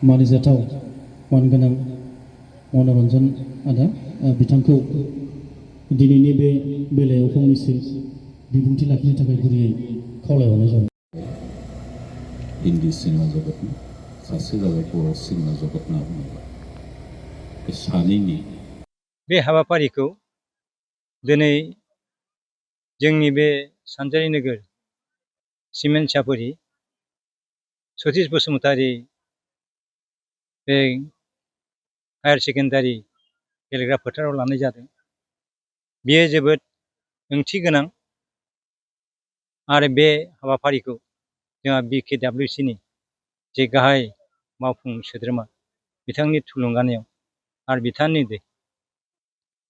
मानिजाथाव मानगोनां मनरन्जन आदा बिथांखौ दिनैनि बे बेलायाव फंनैसो बिबुंथि लाखिनो थाखाय गुरैयै खावलायहरनाय जाबाय। हिन्दी सिनेमा जगतनि सासे जाबाय बर' सिनेमा जगत होनना बुङोब्ला बे सानैनि बे हाबाफारिखौ दिनै जोंनि बे सानजारि नोगोर सिमेन्ट सापरि सतीश बसुमतारी बे हायार सेकेन्डारि गेलेग्रा फोथाराव लानाय जादों। बेयो जोबोद ओंथि गोनां आरो बे हाबाफारिखौ जोंहा BKWCनि जे गाहाय मावफुं सोद्रोमा बिथांनि थुलुंगानायाव आरो बिथांनि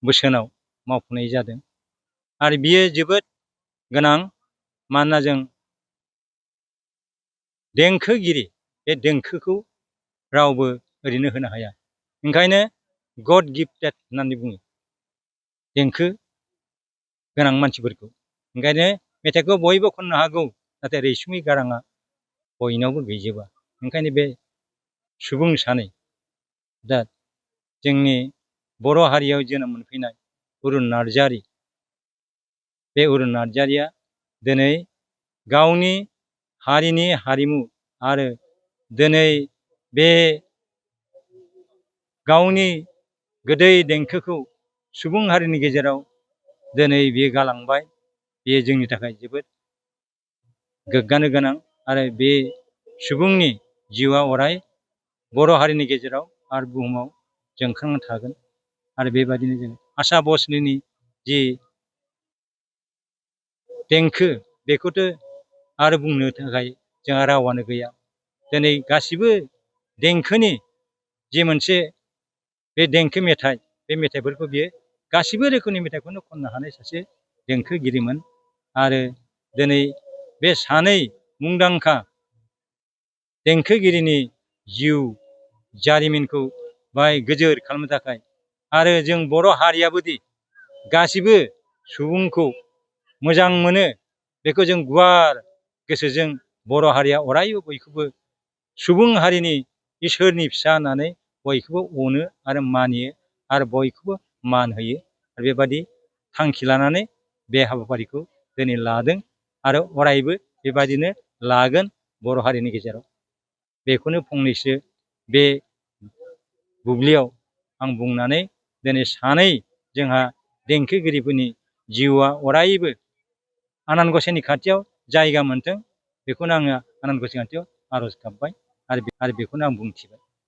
बोसोनाव मावफुंनाय जादों। आरो बियो जोबोद गोनां, मानोना जों देंखोगिरि, बे देंखोखौ रावबो ओरैनो होनो हाया। ओंखायनो गड गिफ्टेड होननानै बुङो देंखो गोनां मानसिफोरखौ। ओंखायनो मेथाइखौ बयबो खननो हागौ, नाथाय रैसुमै गाराङा बयनावबो गैजोबा। ओंखायनो बे सुबुं सानै, दा जोंनि बर' हारियाव जोनोम मोनफैनाय अरुन नार्जारि, बे अरुन नार्जारिया दिनै गावनि हारिनि हारिमु आरो दिनै बे गावनि गोदै देंखोखौ सुबुं हारिनि गेजेराव दिनै बियो गालांबाय। बेयो जोंनि थाखाय जोबोद गोग्गानो गोनां आरो बे सुबुंनि जिउआ अराय बर' हारिनि गेजेराव आरो बुहुमाव जोंखांना थागोन। आरो बेबायदिनो जों आशा भस्लेनि जि देंखो, बेखौथ' आरो बुंनो थाखाय जोंहा रावानो गैया। दिनै गासिबो देंखोनि जे मोनसे बे देंखो मेथाइ, बे मेथाइफोरखौ बियो गासिबो रोखोमनि मेथाइखौनो खननो हानाय सासे देंखोगिरिमोन। आरो दिनै बे सानै मुंदांखा देंखोगिरिनि जिउ जारिमिनखौ बाय गोजोर खालामनो थाखाय आरो जों बर' हारियाबोदि गासिबो सुबुंखौ मोजां मोनो, बेखौ जों गुवार गोसोजों बर' हारिया अरायबो बयखौबो सुबुं हारिनि इसोरनि फिसा होननानै बयखौबो अनो आरो मानियो आरो बयखौबो मान होयो। आरो बेबादि थांखि लानानै बे हाबाफारिखौ दिनै लादों आरो अरायबो बेबायदिनो लागोन बर' हारिनि गेजेराव। बेखौनो फंनैसो बे बुब्लियाव आं बुंनानै दिनै सानै जोंहा देंखोगिरिफोरनि जिउआ अरायबो आनान गसाइनि खाथियाव जायगा मोनथों, बेखौनो आङो आनान गसाइनि खाथियाव आर'ज गाबबाय आरो बेखौनो आं बुंथिबाय।